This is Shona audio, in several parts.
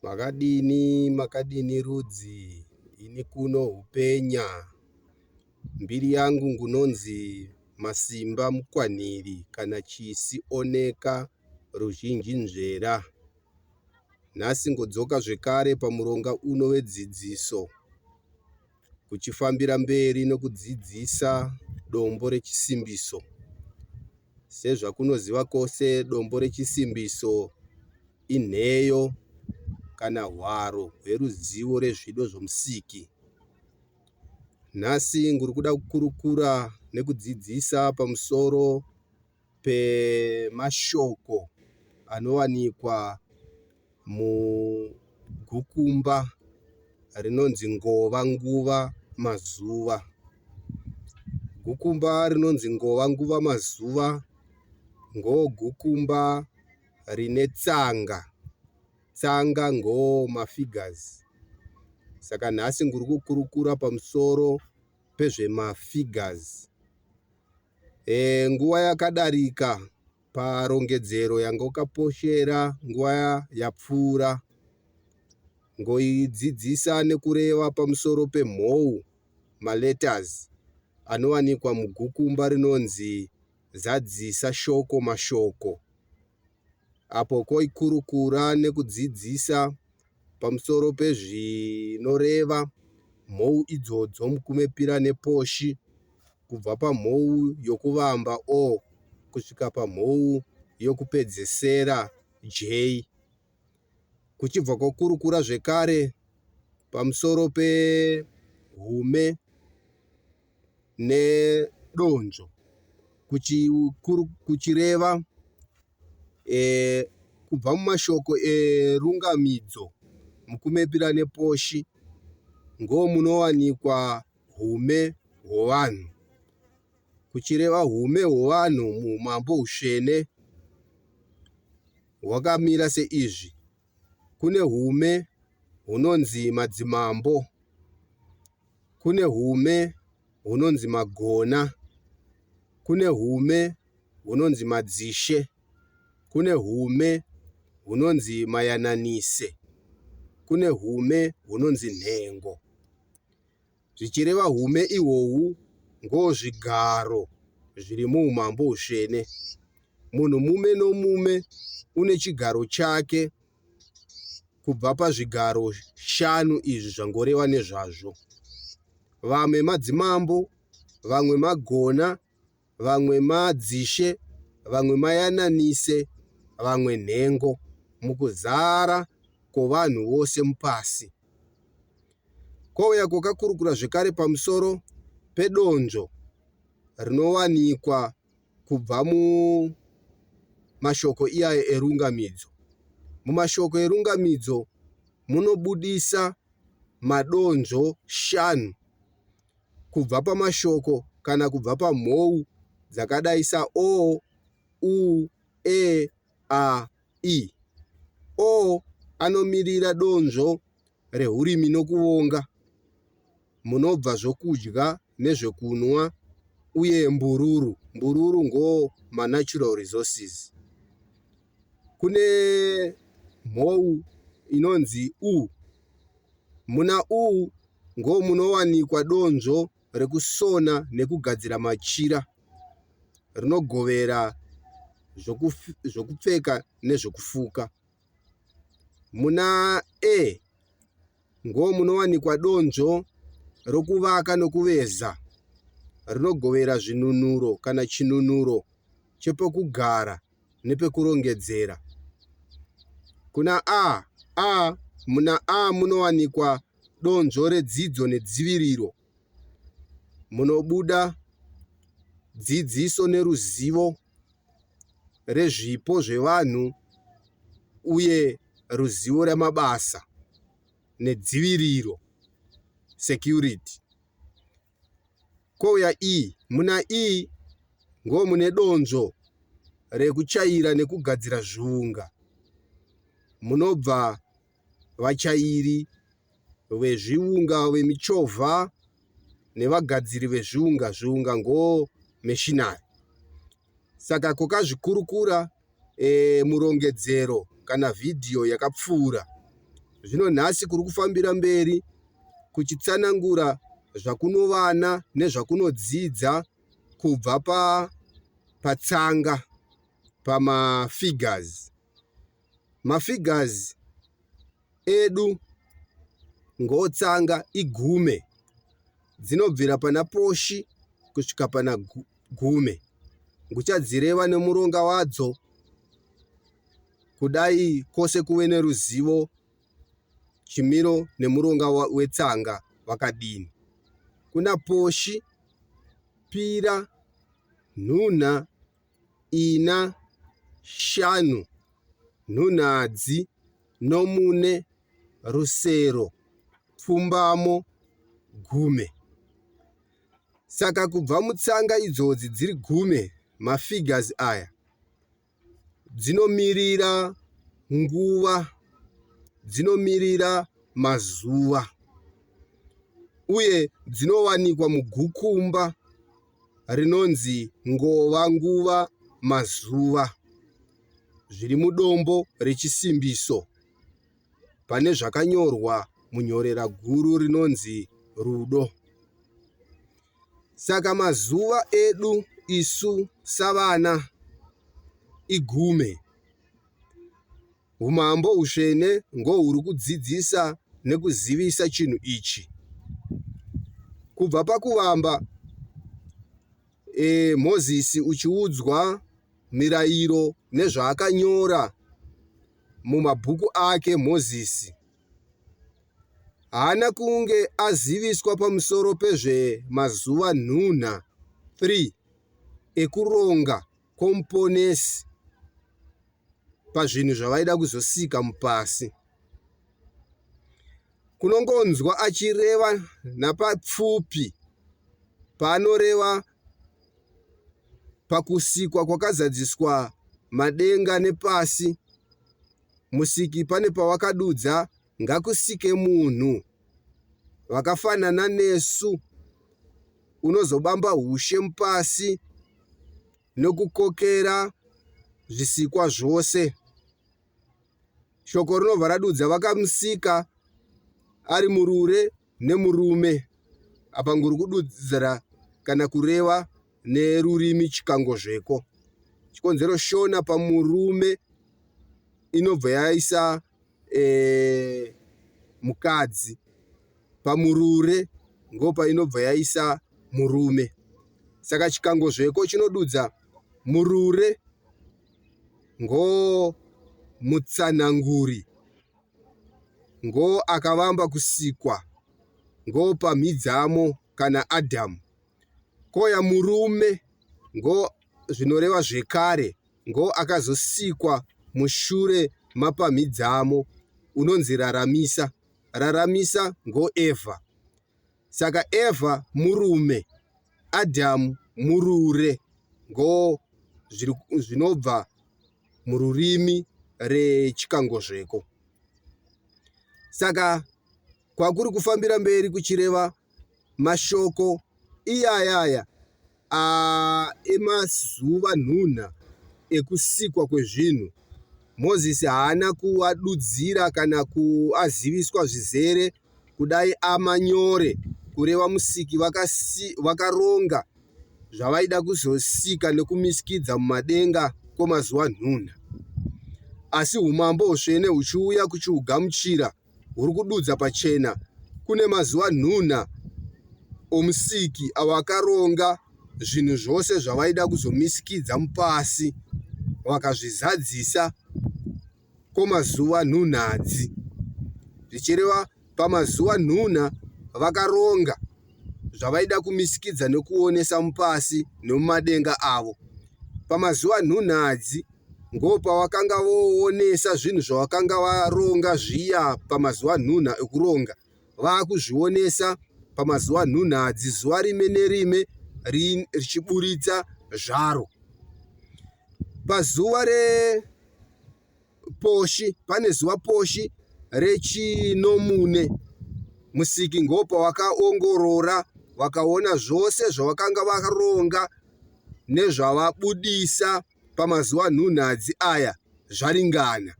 Makadini makadini rudzi ini kuno hupenya. Mbiri yangu ngunonzi Masimba Mukwanhiri kana Chisi Oneka Ruzhinji Nzvera. Nhasi ngodzoka zvekare pamuronga uno wedzidziso kuchifambira mberi nokudzidzisa dombo rechisimbiso. Sezvakunoziva kwose dombo rechisimbiso inheyo kana hwaro hweruzivo rezvido zvomusiki. Nhasi nguri kuda kukurukura nekudzidzisa pamusoro pemashoko anowanikwa mugukumba rinonzi Ngova Nguva Mazuva. Gukumba rinonzi Ngova Nguva Mazuva ngogukumba rine tsanga. Tsanga ngo mafigures. Saka nhasi nguri kukurukura pamusoro pezvemafigures. E, nguva yakadarika parongedzero yangokaposhera nguva yapfuura ngoidzidzisa nekureva pamusoro pemhou maletters anowanikwa mugukumba rinonzi zadzisa shoko mashoko apo koikurukura nekudzidzisa pamusoro pezvinoreva mhou idzodzo mukumepira neposhi kubva pamhou yokuvamba O kusvika pamhou yokupedzesera J. Kuchibva kwakurukura zvekare pamusoro pehume nedonzvo kuchireva e, kubva mumashoko erungamidzo mukumepira neposhi ngomunowanikwa hume hwovanhu kuchireva hume hwovanhu muumambo husvene hwakamira seizvi kune hume hunonzi madzimambo Kune hume hunonzi magona, kune hume hunonzi madzishe, kune hume hunonzi mayananise, kune hume hunonzi nhengo. Zvichireva hume ihwohwu ngozvigaro zviri muumambo husvene. Munhu mume nomume une chigaro chake kubva pazvigaro shanu izvi zvangorewa nezvazvo. Vamwe madzimambo, vamwe magona, vamwe madzishe, vamwe mayananise, vamwe nhengo mukuzara kwevanhu vose mupasi. Kwauya kwakakurukura zvekare pamusoro pedonzvo rinowanikwa kubva mumashoko iyayo erungamidzo. Mumashoko erungamidzo munobudisa madonzvo shanu kubva pamashoko kana kubva pamhou dzakadai sa o, u, e, a, i. O anomirira donzvo rehurimi nokuvonga munobva zvokudya nezvekunwa uye mbururu. Mbururu ngo manatural resources. Kune mhou inonzi u. Muna u ngo munowanikwa donzvo rekusona nekugadzira machira rinogovera zvokupfeka nezvekufuka. Muna E ngomunowanikwa donzvo rokuvaka nokuveza rinogovera zvinunuro kana chinunuro chepokugara nepekurongedzera. Kuna A, A, muna A munowanikwa donzvo redzidzo nedziviriro. Munobuda dzidziso neruzivo rezvipo zvevanhu uye ruzivo remabasa nedziviriro, security. Kouya E, muna E ngomune donzvo rekuchaira nekugadzira zviunga munobva vachairi vezviunga vemichovha nevagadziri vezviunga zviunga ngo machinery saka kokazvikurukura e, murongedzero kana vhidhiyo yakapfuura. Zvino nhasi kuri kufambira mberi kuchitsanangura zvakunovana nezvakunodzidza kubva pa patsanga pamafigures. Mafigures edu ngotsanga igume dzinobvira pana poshi kusvika pana gume. Nguchadzireva nemuronga wadzo kudai kwose kuve neruzivo chimiro nemuronga wetsanga wakadini. Kuna poshi, pira, nhunha, ina, shanu, nhunhadzi, nomune, rusero, pfumbamo, gume. Saka kubva mutsanga idzodzi dziri gume, mafigures aya, dzinomirira nguva, dzinomirira mazuva uye dzinowanikwa mugukumba rinonzi ngova nguva mazuva zviri mudombo rechisimbiso pane zvakanyorwa munyorera guru rinonzi rudo. Saka mazuva edu isu savana igume. Umambo husvene ngohuri kudzidzisa nekuzivisa chinhu ichi. Kubva pakuvamba e, Mozisi uchiudzwa mirayiro nezvaakanyora mumabhuku ake Mozisi haana kunge aziviswa pamusoro pezvemazuva nhunha 3 ekuronga kwoMuponesi pazvinhu zvavaida kuzosika mupasi. Kunongonzwa achireva napapfupi paanoreva pakusikwa kwakazadziswa madenga nepasi. Musiki pane pawakadudza ngakusike munhu vakafanana nesu unozobamba hushe mupasi nokukokera zvisikwa zvose. Shoko rinobva radudza vakamusika ari murure nemurume. Apa nguri kududzira kana kureva nerurimi chikangozveko. Chikonzero Shona pamurume inobva yaisa e, mukadzi pamurure ngopainobva yaisa murume. Saka chikangozveko chinodudza murure ngo mutsananguri ngo akavamba kusikwa ngo pamhidzamo kana Adhamu. Koya murume ngo zvinoreva zvekare ngo akazosikwa mushure mapamhidzamo unonzi raramisa. Raramisa ngo Evha. Saka Evha murume, Adhamu murure ngo zvinobva mururimi rechikangozveko. Saka kwakuri kufambira mberi kuchireva mashoko iyayaya emazuva nhunha ekusikwa kwezvinhu, Mozisi haana kuadudzira kana kuaziviswa zvizere kudai amanyore, kureva Musiki vakaronga zvavaida kuzosika nekumisikidza mumadenga kwemazuva nhunha. Asi umambo husvene huchiuya kuchihugamuchira huri kududza pachena kune mazuva nhunha omusiki avo akaronga zvinhu zvose zvavaida kuzomisikidza mupasi vakazvizadzisa kwemazuva nhunhadzi zvichireva pamazuva nhunha vakaronga zvavaida kumisikidza nekuonesa mupasi nemumadenga avo. Pamazuva nhunhadzi ngopavakanga voonesa zvinhu zvavakanga varonga zviya pamazuva nhunha ekuronga vaakuzvionesa pamazuva nhunhadzi zuva rime nerime richiburitsa zvaro. Pazuva re poshi pane zuva poshi rechinomune musiki ngopawakaongorora vakaona zvose zvavakanga varonga nezvavabudisa pamazuva nhunhadzi aya zvaringana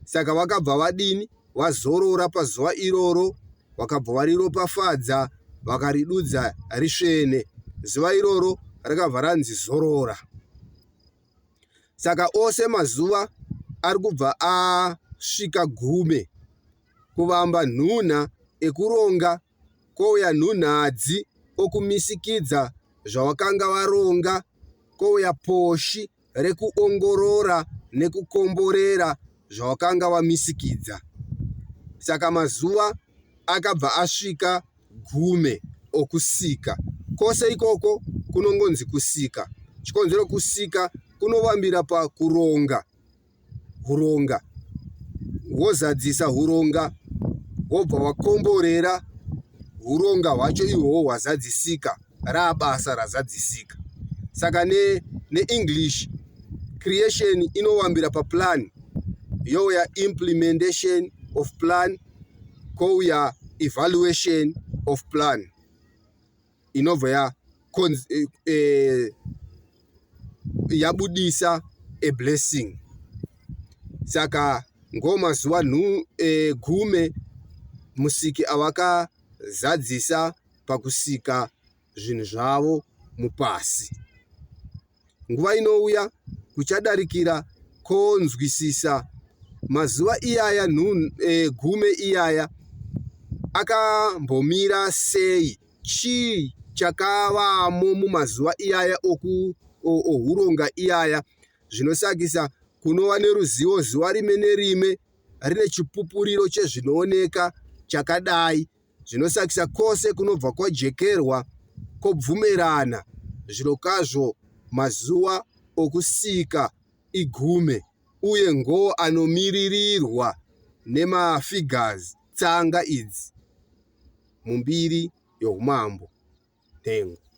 saka vakabva vadini. vazorora pazuva iroro, vakabva variropafadza vakaridudza risvene. Zuva iroro rakabva ranzi zorora. Saka ose mazuva ari kubva asvika gume kuvamba nhunha ekuronga kouya nhunhadzi okumisikidza zvawakanga waronga kouya poshi rekuongorora nekukomborera zvawakanga wamisikidza. Saka mazuva akabva asvika gume okusika. Kose ikoko kunongonzi kusika. Chikonzero kusika kunovambira pakuronga huronga wozadzisa huronga wobva wakomborera huronga hwacho ihwohwo hwazadzisika raabasa razadzisika saka neenglish ne creation inovambira paplan youya implementation of plan kouya evaluation of plan inobva ya eh, eh, yabudisa a blessing saka ngomazuva nhu eh, gume musiki avakazadzisa pakusika zvinhu zvavo mupasi Nguva inouya kuchadarikira konzwisisa mazuva iyaya nhun, e, gume iyaya akambomira sei chii chakavamo mumazuva iyaya oku, ohuronga iyaya zvinosakisa kunova neruzivo zuva rime nerime rine chipupuriro chezvinooneka chakadai Zvinosakisa kwose kunobva kwajekerwa kwobvumerana zvirokazvo mazuva okusika igume uye ngoo anomiririrwa nemafigures tsanga idzi mumbiri youmambo nhengo.